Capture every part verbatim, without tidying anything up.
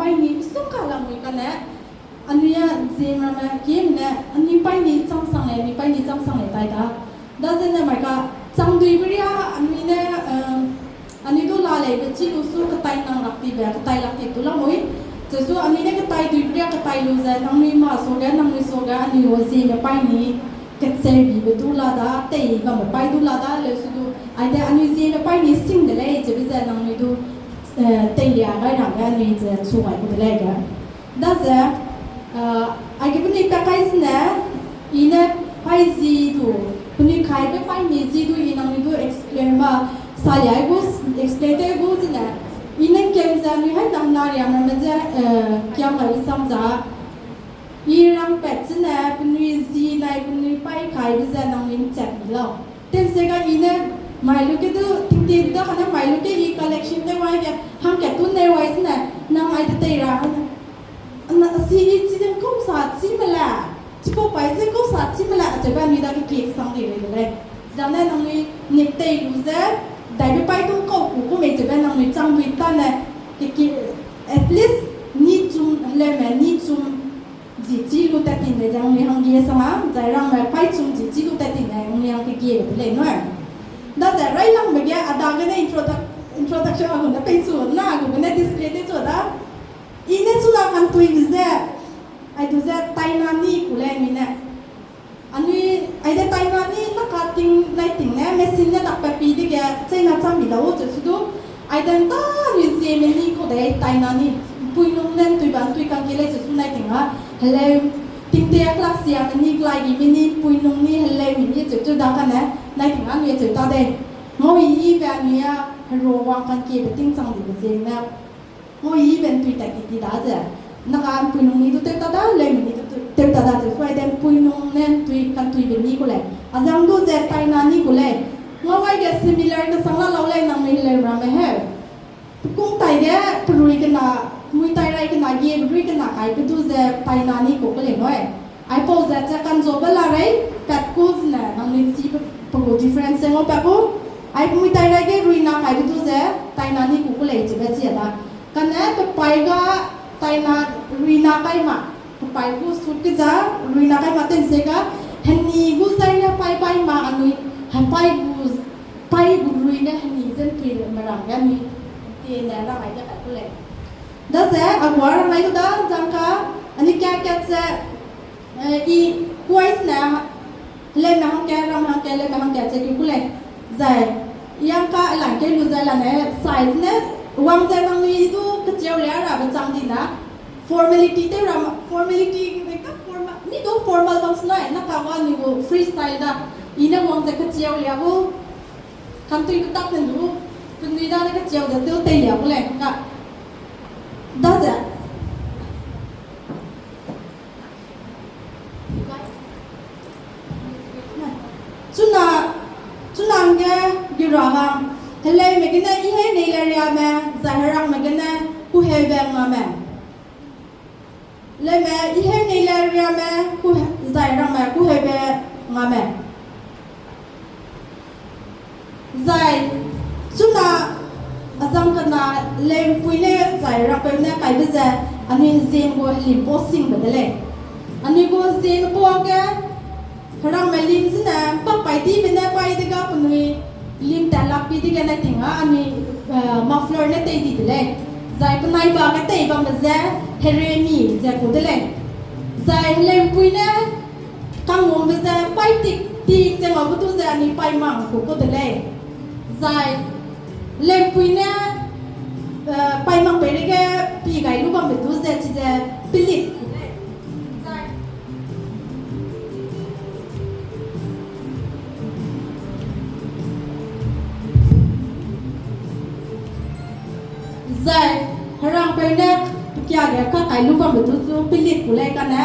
Paîni misongga lamui kane, anui a ziemmena kime ne, anui paîni chamsang lei, anui paîni chamsang lei tai da. Dazene mai ka, changduibe ria, anui ne, anui du la leibe chi lu su ketai nang lak tibe, ketai lak ti du lamui. Zesu anui ne ketaiduibe ria ketai lu ze, nangnui mâ suage, nangnui suage, anui a ziemme paîni kecheu bibe du la da, tei bambe paî du la da, leu su du, aide anui ziemme paîni sing de lei, chebe ze nangnui du, teilia gai rangge anui ze chu gai gu de lei ge. Daze, aige penui pa kai sine, i ne paî zi du, penui kaibe paîni zi du i nangnui du explain ma, salia gu, explain tew gu zene, i ne kem ze anui hai nang na riam ramme ze, kiam gaibe sam za, i rangpat zene penui zi nai penui paî kaibe ze nangnui nchat mi lau. Tensega i ne mai lu ke du tingtie bi da kane mai lu ke i collection tew wai ge hangkat tu nei wai zene nang ai te tei ra. Si i chi ze kau sa chî me le, chipau paî ze kau sa chî me le, acheube anui dage kie sang di rei de lei. Zane nangnui nik tei lu ze, daibe paî du kau ku ku mei cheube nangnui chang dui tane, at least ni chum, heleume ni chum, zi chî lu tat tin lei ze nangnui hangge sanga, zai rangme paî chum zi chî lu tat tin lei nangnui hangge kie de lei nui. Daze railangbe ge a dagene introduction a gu ne pei chu na, a gu ne display tew chu da. I ne chuna kantuibe ze, ai du ze taina ni ku lei anui ne. Anui, aide taina ni naka ting nai ting ne, machine ne dakpat pi dege, cheina cham mi lau chesu du, aide nta anui ziemme ni kau dei taina ni, mpui nung ne ntui ba ntui kangke lei chesu nai ting a, heleu, tingte class siame ni klai gime ni, mpui nung ni, heleu mi ni cheu cheu da kane, nai ting a anui cheu ta dei. Ngau i ibe anui a, hero wang kangkebe ting chang dibe ziene. Ngau i ibe ntui tat ti ti da ze. Naka mpui nung ni du tew ta da, leu mi ni du tew ta da ze. Suai de mpui nung ne ntui kantuibe ni ku lei. Azang du ze taina ni ku lei. Ngau ai ge similar kesang la lau lei nangnui leu ramme heu. Pekung tai ge perui kena, mui tai rai kena ge perui kena kaibe du ze taina ni ku ku lei nui. Aipau ze ze kanzabe la rei, pat ku zene nangnui chi pe gu difference ze ngau pat ku. Ai mui tai rai ge ruina kaibe du ze taina ni ku ku lei chebe chi a da. Kane pe paî ga taina ruina kai ma, pe paî gu sut ke za ruina kai ma tensega, heni gu zai ne paî paî ma anui, hepaî gu, paî gu rui ne heni ze ntui le merang ge anui, tiene rang ai ge pat ku lei. Daze, a gua rang ai du da, zangka, anui ka kat ze, i kuai sene, heleume hangka, ramme hangka, heleume hangka ze ki ku lei. Zai, yangka alang keu lu zai lane, size ne, wang ze nangnui du kecheu le a rabe chang di na, formality tew ra, formality ge ka formal, ni du formal bam sunai, naka wa ni gu freestyle da, i ne wang ze kecheu le a gu, kantui petak ne du, penui dane kecheu ze tew tei le a gu lei, ka. Daze. Chuna, chuna hangge gu ra hang, heleume gene i heu nei le riame, zai herangme gene kuheube ngame. Leume i heu nei le riame, ku, zai rangme kuheube ngame. Zai, chuna, azang kena, leumpui ne zai rangpeu ne kaibe ze, anui heziem gu helim pau singbe de lei. Anui gu heziem pau ge, herangme lim zene, pak pai dibe ne pai dege penui lim tat lak pi dege nai ting a anui, muffler ne tei di de lei. Zai penai ba ge tei bambe ze, heremi ze ku de lei. Zai heleumpui ne, kangumbe ze, paî tik tik ze ngaube du ze anui paîmang ku ku de lei. Zai, heleumpui ne, paîmang peireige pi gai lu bambe du ze chize, pelit ku lei. Zai, zai, herangpeu ne pekia ge kakai lu bambe du chu pelit ku lei kane,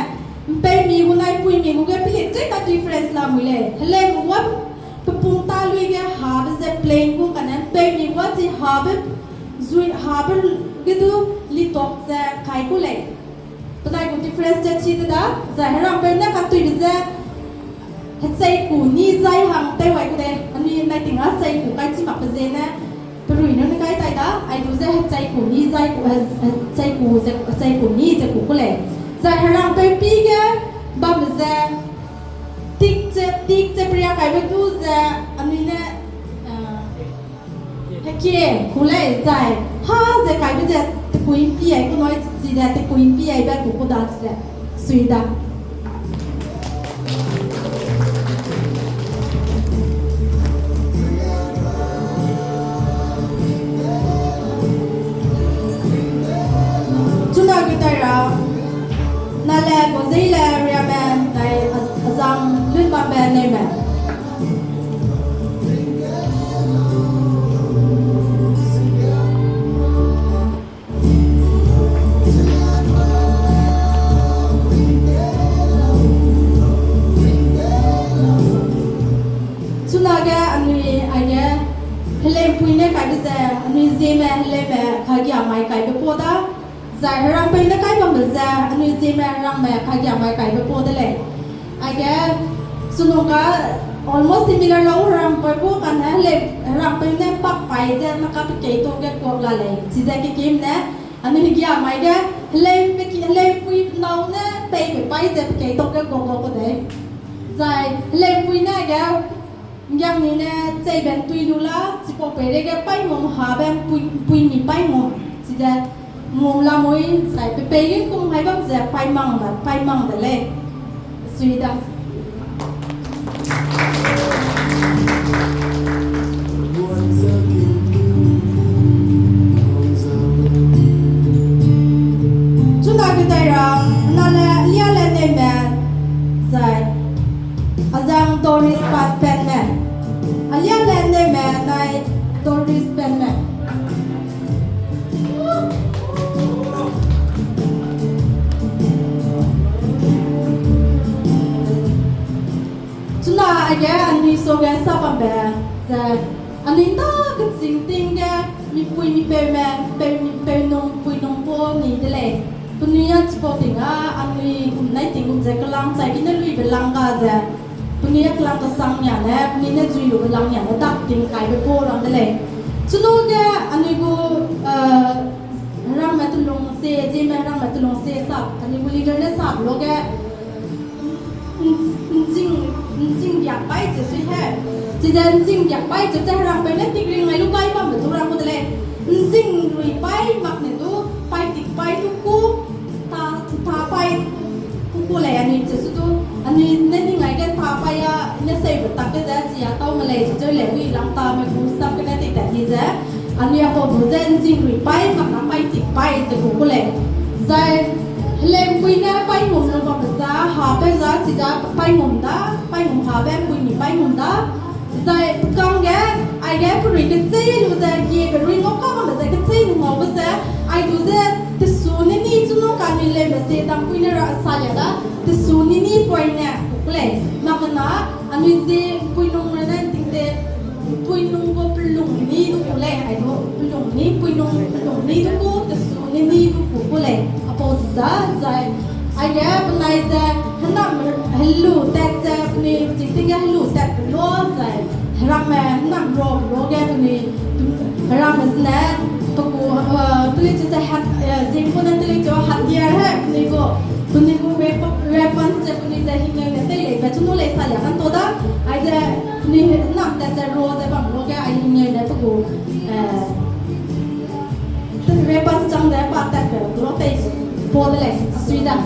mpeumi gu nai puimi gu ge pelit cheîna difference lamui lei. Heleume gu pepung ta lui ge habe ze plain gu kane, mpeumi gu chi habe, zui habe ge du litok ze kai ku lei. Penai gu difference ze chi de da, zai herangpeu ne katuibe ze, hechei ku ni zai hang tew wai ku de, anui nai ting a chei ku kai chi makbe ziene, Rui nu ne kai tai da, ai du ze hechai ku ni, zai ku, he-, hechai ku ze, hechai ku ni ze ku ku lei. Zai herang pei pi ge, bam ze, tik ze, tik ze pria kaibe du ze, anui ne, eh, hekie, ku lei zai, ha ze kaibe ze, tekui pi ai ku noi, chi ze tekui pi ai be ku ku da chi ze, sui da. Chuna gu dai ra, na le gu zei le riame dai a-, azang lun bambe neume. Chunage anui aige heleumpui ne kaibe ze, anui zieme heleume kagia mai kaibe pau da, zai herangpeu ne kai bambe ze, anui zieme herangme kagia mai kaibe pau de lei. Aige, sunung ga almost similar lau herangpeu gu kane heleu, herangpeu ne pak pai ze maka pekei tau ge kuak la lei. Chize kekim ne, anui hegia mai ge, heleu peki, heleumpui nâu ne peibe pai ze pekei tau ge kuak kuak ku dei. Zai, heleumpui ne ge, ngiang ni ne cheibe ntui lu la, chipau peireige paingum habe mpui, mpui mi paingum. Chize, ngum lamui, zai pepei ge kum hai bam ze paimang da, paimang de lei. Sui da. Chuna gu dai ra, na le, lia le neume, zai, azang Doris pat penme. Alia le neume, nai Doris penme. Chuna aige anui suage sa bambe ze, anui nda kechîng ting ge, mipui mipeume, peu, peunung, puinung pa ni de lei. Penui a chipau ting a, anui gum nai ting gum ze kelang chai gene luibe lang ga ze, penui a kelang kesang nia ne, penui ne zui lube lang nia ne dak ting kaibe pau rang de lei. Chunage anui gu, eh, ramme telung se, zieme ramme telung se sa, anui gu leader ne sa luage, N-, nzing, nzing giak pai ze sui he. Chize nzing giak pai ze, ze herangpeu ne tingring ngai lu gai bambe du rang gu de lei. Nzing rui pai mak ne du, pai tik pai du ku, ta, ta pai ku, ku lei anui ze su du, anui ne ning ngai ge ta pai a, ne seibe tak ge ze, chi a tau me lei ze, ze lei wi lang ta me gu sap gene tik tat ni ze, anui a pau du ze nzing rui pai mak na pai tik pai ze ku ku lei. Zai, heleumpui ne paingum lu bambe za, ha peu za, chiza paingum da, paingum ha be, pui mi paingum da. Zai, kangge, aige perui kechei lu ze, giebe rui ngau ka bambe ze, kechei lu ngaube ze, ai du ze, tesu ne ni chu nu kanui leume se, dampui ne ra sa lia da, tesu ne ni poine, ku lei, mak na, anui ze, puinung rene tingte, puinung gu pelung ni du ku lei, ai du, pelung ni, puinung pelung ni du ku, tesu ne ni du ku ku lei, a pau da, zai, aige penai ze, henam helu tat ze, penui, chingting ge helu tat pe lu, zai, heramme, henam ro, ro ge penui, heramme zene, pe gu, eh, telichu ze hat, eh, zingpune telichu hatiar he, penui gu, penui gu weapon, weapons ze penui ze hingeu ne tei lei, be chu nu lei sa lia kan ta da, aize, penui henam tat ze ro ze bam lu ge, ai hingeu ne pe gu, eh, weapons chang ze pa tat pe ro tei, pau de lei, a sui da.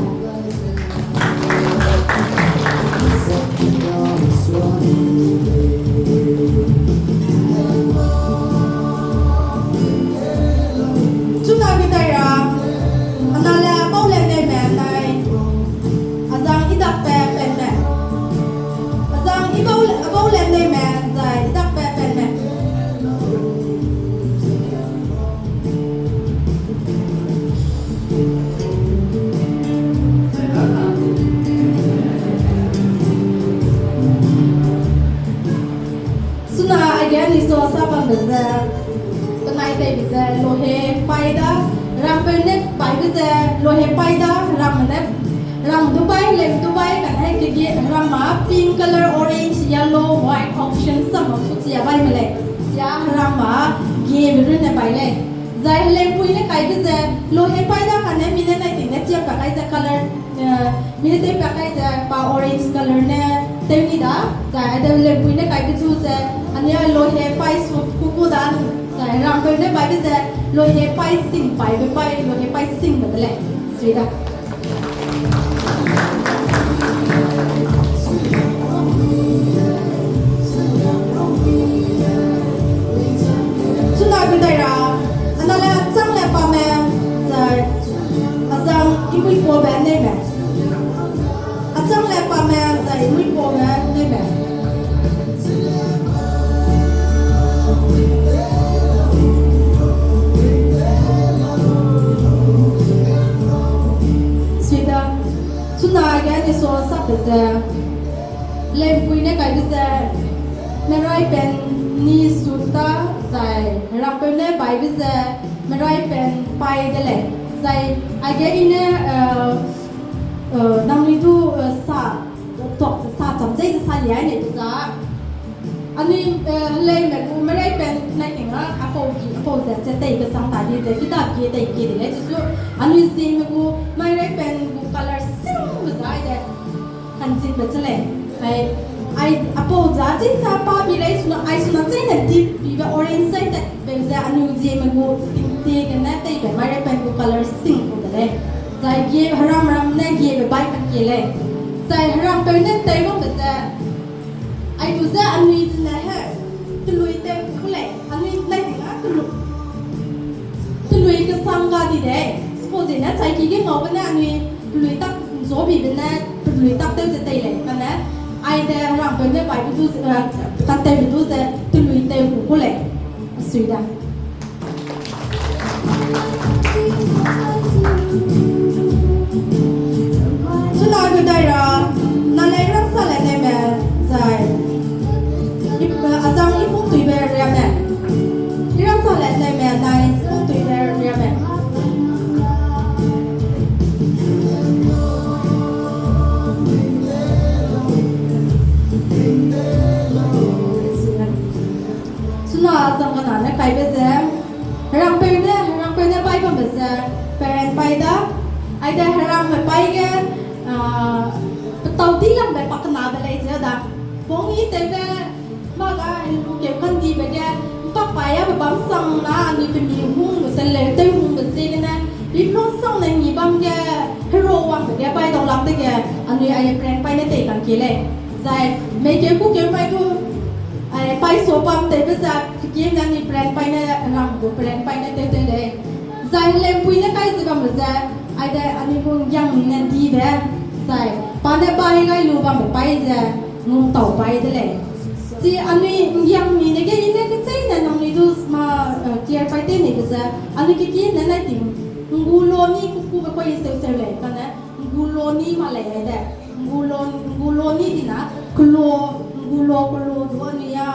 Chuna gu dai ra, ana le bau le neume nai, azang idakpe penme. Azang i bau le, bau le neume, zai idakpe penme. Chuna aige anui sua sa bambe ze, penai teibe ze, lohe pai da, rampeu ne paibe ze, lohe pai da, ramme ne, ram du pai, lem du pai, kane kege, ram ma pink color, orange, yellow, white option sam mak su chia bai me lei. Chia ram ma, Ebe runne bai lei. Zai heleumpui ne kaibe ze, lohe paî da kane mi ne nai ting ne chiam pa kai ze color, eh, mi ne tew pa kai ze pa orange color ne tew ni da, zai ade heleumpui ne kaibe du ze, anui a lohe paî su kuku da, zai rampeu ne baibe ze, lohe paî sing paibe paî, lohe paî singbe de lei. Sui da. Chuna gu dai ra, anale achang le pame, zai azang imui paube neime. Achang le pame, zai imui paube neime. Sui da, chuna ge ni so sabe ze, heleumpui ne kaibe ze, merai pen ni su ta, zai rampeu ne baibe ze, merai pen paî de lei. Zai aige i ne, eh, eh, nangnui du, eh, sa, tuak ze sa, cham chei ze sa lia ne za. Anui, eh, heleume gu merai pen nai ting a, apau ki, apau ze, ze tei kesang ta di ze, kida kie tei kie de lei, chisu, anui ziemme gu merai pen gu color sing be zai de, hanzinbe che lei. Ai, ai, apau za, chei ta pa bi lei, suna, ai suna chei ne di, bibe orange sai te, be ze anui ziemme gu ting tie gene teibe merai pen gu color sing ku de lei. Zai gie heram ram ne giebe bai kan kie lei. Zai herampeu ne tei bambe ze, ai du ze anui zene he, telui tew ku lei, anui nai ting a telui, telui kesang ga di dei. Suppose ne chai ki ge ngau gene anui telui tak nzo bibe ne, telui tak tew ze tei lei, kane, ai de herampeu ne baibe du, eh, kan tewbe du ze telui tew ku ku lei. Sui da. Chuna gu dai ra, nalei rangsa le neime, zai, i, eh, azang i pungtuibe riame. I rangsa le neime, nai pungtuibe riame. Chuna azang kena ne kaibe ze, herampeu ne, herampeu ne bai bambe ze, parent pai da, aide heramme pai ge, ah, petau di lambe pa kenabe lei ze da. Pung i tewbe, mâ ga helu keu kandibe ge, mpak pai abe bam sang na, anui pemi hungbe ze leu tew hungbe ziegene, bimlo sang ne ngi bam ge, hero wangbe ge, bai dau lam dege, anui aie parent pai ne tei kang kie lei. Zai, mei keu ku keu pai du, ai, pai so bam tewbe ze, kekieme ne anui parent pai ne, ram gu parent pai ne tew tew lei. Zai heleumpui ne kai ze bambe ze, aide anui gu nggiangmi ne dibe, zai, pa ne bai gai lu bambe pai ze, ngumtau pai de lei. Chi anui nggiangmi ne ge i ne kecheîne nangnui du mâ, eh, clear pai tei neibe ze, anui kekieme ne nai ting, ngu lo ni kukube koi seu seu lei, kane, ngu lo ni ma lei aide. Ngu lo, ngu lo ni dina, kelo, ngu lo kelo du anui a,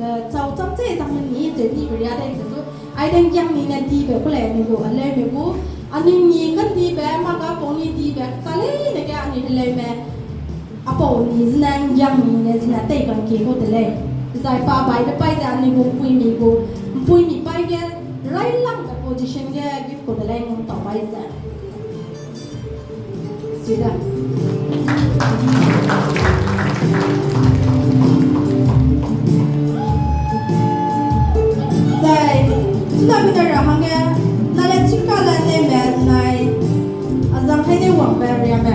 eh, chau cham che zang me ni, ze ni beria de ze du. Aide nggiangmi ne dibe ku lei anui gu, heleume gu. Anui ni kandibe, mâ ga pung ni dibe, ka leine ge anui heleume. Apau ni zene nggiangmi ne zene tei kang kie ku de lei. Zai pa baibe pai ze anui gu mpuimi gu, mpuimi pai ge, railangbe position ge, give ku de lei ngumtau pai ze. Sui da. Zai, chuna gu dai ra hangge, nale chika le neime nai, azang hai ne wangbe riame.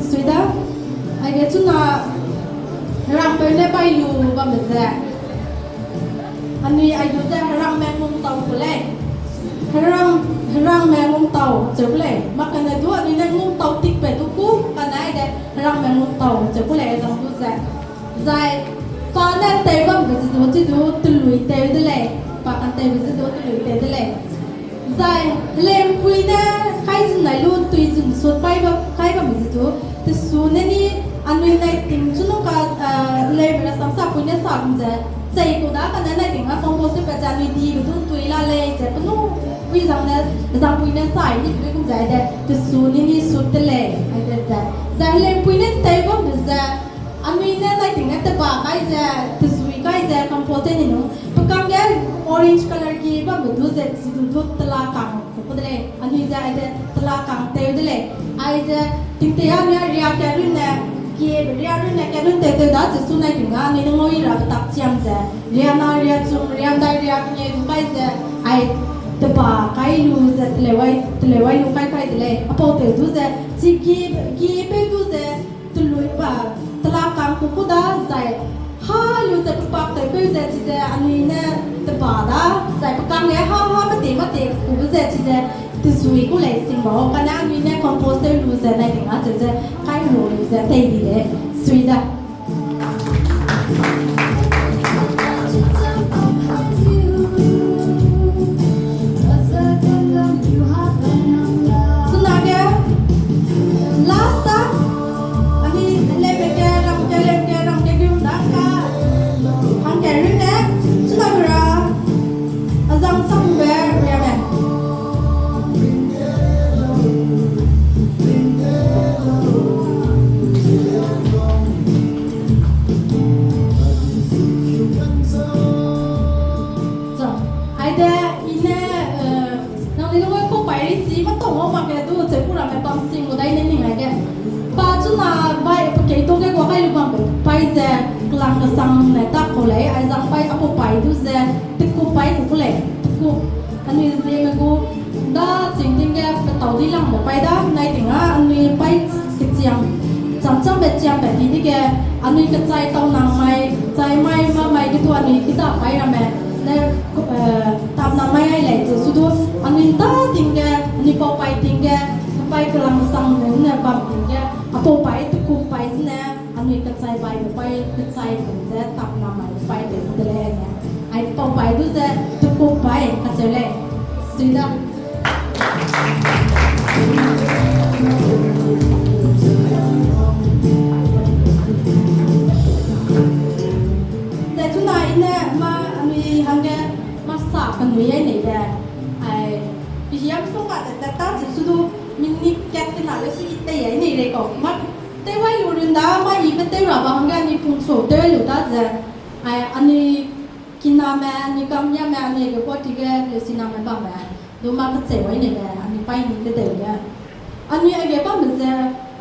Sui da, aige chuna herampeu ne bai lu bambe ze. Anui ai du ze herangme ngumtau ku lei. Herang, herangme ngumtau cheu ku lei. Mâ kane du anui ne ngumtau tikbe du ku, kane aide herangme ngumtau cheu ku lei zang du ze. Zai, pa ne tew bambe ze du, chi du telui tew de lei. Pa kan tewbe ze du telui tew de lei. Zai, heleumpui ne kai zun nai lu tui zun sut pai ba, kai bam ze du, tesu ne ni anui nai ting chunung ka, eh, leume rasam sapui ne sa gum ze, chei ku da kane nai ting a compose tewpat ze anui dibe du tui la lei ze, penu, Pui zang ne, zangpui ne sai ni pui kum zai de, tesu ni ni su te lei, ai de ze. Zai heleumpui ne tei bam de ze, anui ne nai ting ne teba kai ze, tesui kai ze, compost te ni nu. Pe kang ge orange color ki bam de du ze, zi du du tela kang ku ku de lei. Anui ze ai de tela kang teu de lei. Ai ze tingte anui a ria ka run ne, ki ria run ne ka run teu teu da ze su nai ting ga, anui ne ngau i ra betak chiam ze. Ria na ria chung, ria dai ria kene du kai ze, ai teba kai lu ze, teleu ai, teleu ai lu kai kai de lei. Apau teu du ze, chi ki, ki peu du ze, telui ba, tela kang ku ku da zai, ha lu ze pepak teu peu ze, chi ze, anui ne teba da, zai pe kang ge ha ha mate mate ku be ze, chi ze, tezui ku lei sing ba, o kane anui ne compost teu lu ze, nai ting a cheu ze, kai lu lu ze, tei di de, sui da. Chunage, last a, ani lebe ke, ram ke, lebe ke, ram ke, gum da ka, hang ke, rune, chuna gura, azang sang be, riame. Ai de, i ne, eh, nang ni lungge kau pai ri si, ma tau ngau mak ge du, cheu ku ramme bam sing gu dai ne ning ai ge. Pa chuna bai, pe kei to ge gua kai lu bam be, pai ze, kelang kesang ne tak kau lei, ai zang pai, apau pai du ze, tekup pai ku ku lei, tekup. Anui Zeme gu, da ching ting ge petau di lang be pai da, nai ting a, anui pai kechiam, cham cham be chiam be di dege, anui kechai tau nang mai, chai mai, ma mai ge du anui kida pai ramme, ne, eh, tap nang mai ai lei, ze su du, anui da ting ge, anui pau pai ting ge, pai kelang sang ne, ne bam ting ge, apau pai tekup pai zene, anui kechai bai be pai, kechai kum ze, tap nang mai pai de de lei ne. Ai pau pai du ze, tekup pai, kacheu lei. Sui da. Zai chuna i ne ma anui hangge masa penui ai nei de. Ai, pihiam sung ka ze tat ta ze su du minute kat kena le su i tei ai nei rei kau. Ma tew ai lu run da, ma i be tew ra ba hangge anui pung su tew ai lu da ze. Ai, anui kiname, anui kamniame, anui ge kuati ge, leusiname bamme. Du ma kecheu ai nei de, anui pai ni de deu ge. Anui aige bamme ze,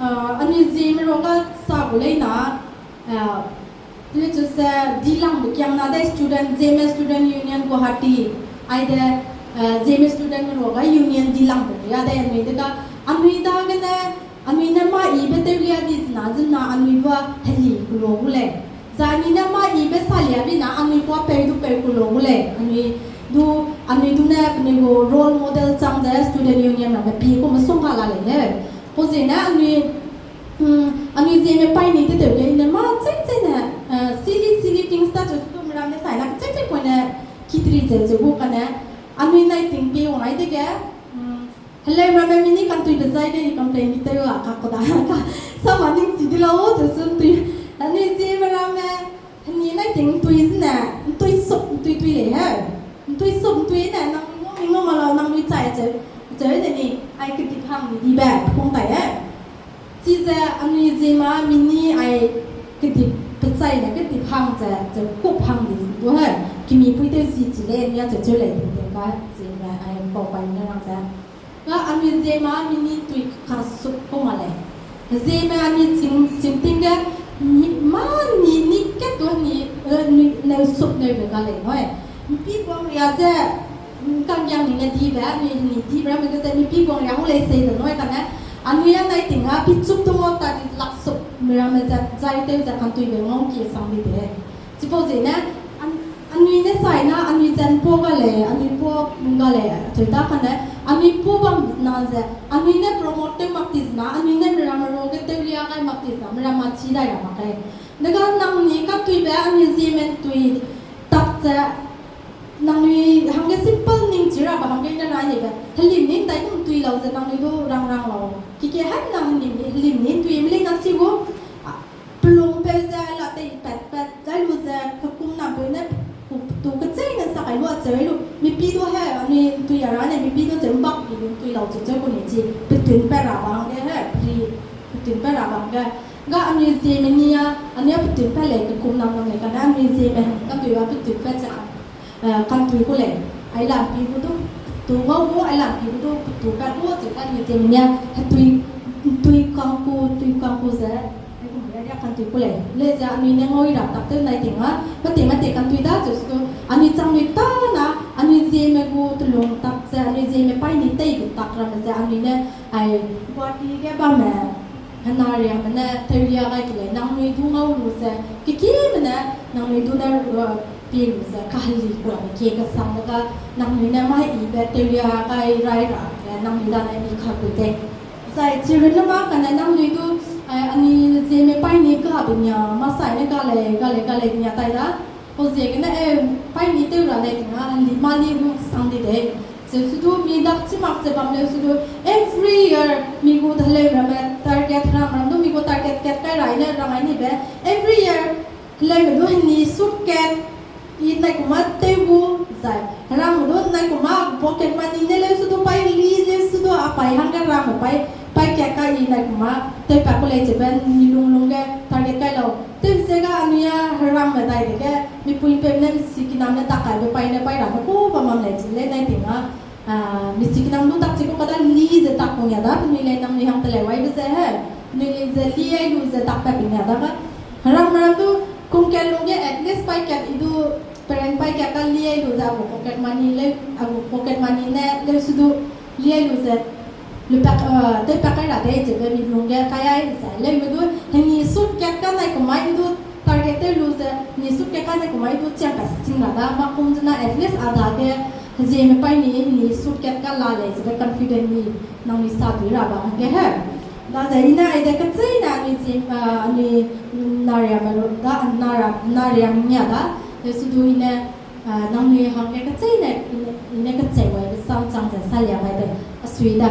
ah, anui Zeme ruage sa gu lei na, ah, Lechuse dilangbe kiangna de student, Zeme Student Union Guwahati, aide, eh, Zeme Student ruage union dilangbe ria de anui de ga, anui dagene, anui ne mâ yibe tewlia di zena zena anui ba heli kulo gu lei. Zai anui ne mâ yibe salia bi na anui kuapeu du peu kulo gu lei. Anui du, anui du ne penui gu role model chang ze student union ramme pi kume sungga la lei he. Pau ziegene anui Hmm, anui Zeme pai ni de deu ge i ne mâ chei chei ne, eh, silly, silly things ta chu tu meram ne sai na chei chei poine kitri cheu cheu gu kane, anui nai ting pi wang ai dege, hmm, heleu ramme mi ni kantuibe zai ge i complain mi tew a ka ku da ka, sama ning chi di lau chu sun tui, anui Zeme ramme, heni nai ting ntui zene, ntui sup ntui tui lei he. Ntui sup ntui ne, nang mi ngau mi ngau ma lau, nang mi chai cheu, cheu de ni, ai kedip hang dibe, pung tai he. Chize anui Zeme mi ni ai kedip pechai ne kedip hang ze, ze kup hang di du he. Kimi pui tew zi chi lei, mi a cheu cheu lei, ting ting ka Zeme ai pau pai ne rang ze. Ga anui Zeme mi ni tui kasup ku ma lei. Zeme anui ching, ching ting ge, mi, mâ ni, ni kat du ni, eh, ni, neu sup neu be ga lei, noi. Mpi guang ria ze, mm, kanggiang ni ne dibe, anui ni dibe ramme ge ze, mpi guang ria hu lei sei de, noi, kane. Anui a nai ting a, pi chup tu ngau ta di lak sup, mi ramme ze, zai tew ze, kantuibe ngau ki sang di de. Chipau ziegene, an-, anui ne sai na, anui zen pau ga lei, anui pau ga lei, acheu ta kane, anui pau bam na ze, anui ne promote tew mak ti zena, anui ne miramme ruage tewlia gai mak ti zena, miramme chi dai ra mak lei. Dega nang ni katuibe, anui Zeme ntui tak ze, nangnui hangge simple ning chi ra ba hangge ne nai neibe, helim ning dai kum tui lau ze, nangnui du rang rang lau. Kike haina helim ni, helim ni ntui mle na chi gu, a, pelung peu ze la tei pat pat, zai lu ze, kekum na peu ne, ku tu kecheîne sa kai lu acheu lu, mipi du he, anui ntui a ra ne, mipi Tun pa ra bam ge, ga anui ziemme ni a, anui a petun pa lei kekum nam nam lei kane, anui ziemme hang kantui ga petun pa ze, eh, kantui ku lei. Ai lampi gu du, tu ngau gu, ai lampi gu du, tu pa gu, ze ka anui ziemme ni a, hetui, tui kang ku, tui kang ku ze, ai kum le ria kantui ku lei. Le ze anui ne ngau i ra tak tew nai ting a, mate mate kantui da, ze su du, anui chang lui ta na, anui ziemme gu telung tak ze, anui ziemme paî ni tei gu tak ramme ze, anui ne, ai, Guwahati ge bamme, hena riamme ne tewlia gai ke lei, nangnui du ngau lu ze, kekime ne, nangnui du ne, uh, pie lu ze, kaheli kuame kie kesang de ga, nangnui ne mai ibe tewlia gai rai ra, eh, nangnui da ne i ka gu de. Zai chirunne ma kane nangnui du, eh, anui ziemme paî ni kabe nia, masai ne ga lei, ga lei, ga lei nia tai da. Pau ziegene, eh, paî ni tew ra lei ting a, heli mâ li hung sang di de. Ze su du mi dak chi mak ze bam leu su du, every year mi gu heleu ramme target, heram ram du mi gu target kat kai ra i ne rang ai ni be. Every year, heleume du heni sut kat, i nai kuma tew gu, zai. Heram du nai kuma pocket money ne leu su du paî li leu su du a paî hangge ramme paî, paî kat kai i nai kuma tew pa ku lei ze be mi lung lung ge target kai lau. Tew ze ga anui a heram medai dege, mi puipeu ne mi sikinam ne tak kaibe paî ne paî ramme ku bam mam lei chi lei nai ting a, ah, mi sikinam du tak chi ku kada li ze tak ku nia da, penui lei nangnui hang teleu waibe ze he. Penui lei ze li ai lu ze tak pa pe nia da ga. Heram heram du, kum kat lungge at least paî kat i du, parent paî kat ka li ai lu ze a gu pocket money leu, a gu pocket money ne leu su du, li ai lu ze, lu pak, eh, tew pak kai ra dei ze be mi lungge kai ai ze leume du, heni sut kat ka nai kumai i du, target tew lu ze, heni sut kat ka nai kumai i du, chiang ka sing ra da, ma kum zena at least a dage, heziemme paî ni, heni sut kat ka la lei ze be confident ni, nangnui sa dui ra ba hangge he. Daze i ne aide kecheîne anui ziem, ah, anui nariame lu da, nara-, nariam nia da, leu su du i ne, ah, nangnui hangge kecheîne, i ne, i ne kechei waibe sam chang ze salia gai de, a sui da.